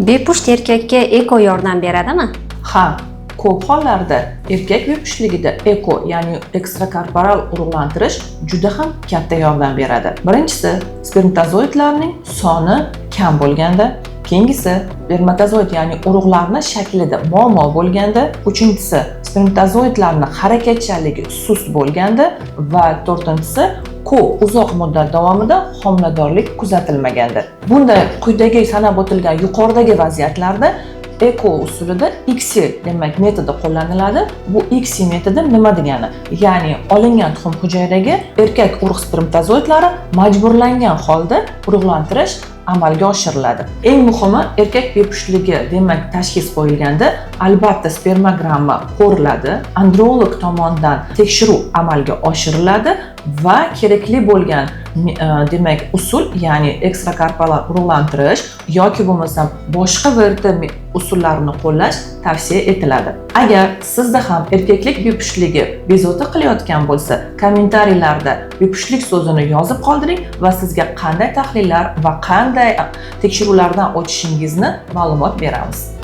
Bepusht erkakka ЭКО yordam beradimi? Ha, ko'p hollarda erkak bepushtligida ЭКО, ya'ni ekstrakorporal urug'lantirish juda ham katta yordam beradi. Birinchisi, spermatozoidlarning soni kam bo'lganda, keyingisi, spermatozoid, ya'ni urug'larni shaklida muammo bo'lganda, uchinchisi, spermatozoidlarni harakatchanligi sust bo'lganda va to'rtinchisi, ko'p uzoq muddat davomida homiladorlik kuzatilmaganda. Bunday quyidagi sanab o'tilgan yuqoridagi vaziyatlarda ЭКО usulida ICSI, demak, metodi qo'llaniladi. Bu ICSI metodi nima degani? Ya'ni olingan tuxum hujayraga erkak urug' spermatozoidlari majburlangan holda urug'lantirish amalga oshiriladi. Eng muhimi, erkak bepushligi, demak, tashxis qo'yilganda albatta spermogramma ko'riladi, androlog tomonidan tekshiruv amalga oshiriladi va kerakli bo'lgan demak, usul, ya'ni ekstrakorporal urug'lantirish yoki bo'lmasam boshqa VRT usullarini qo'llash tavsiya etiladi. Agar sizda ham erkaklik bepushligi bezovta qilayotgan bo'lsa, kommentariylarda "bepushtlik" so'zini yozib qoldiring va sizga qanday tahlillar va qanday tekshiruvlardan o'tishingizni ma'lumot beramiz.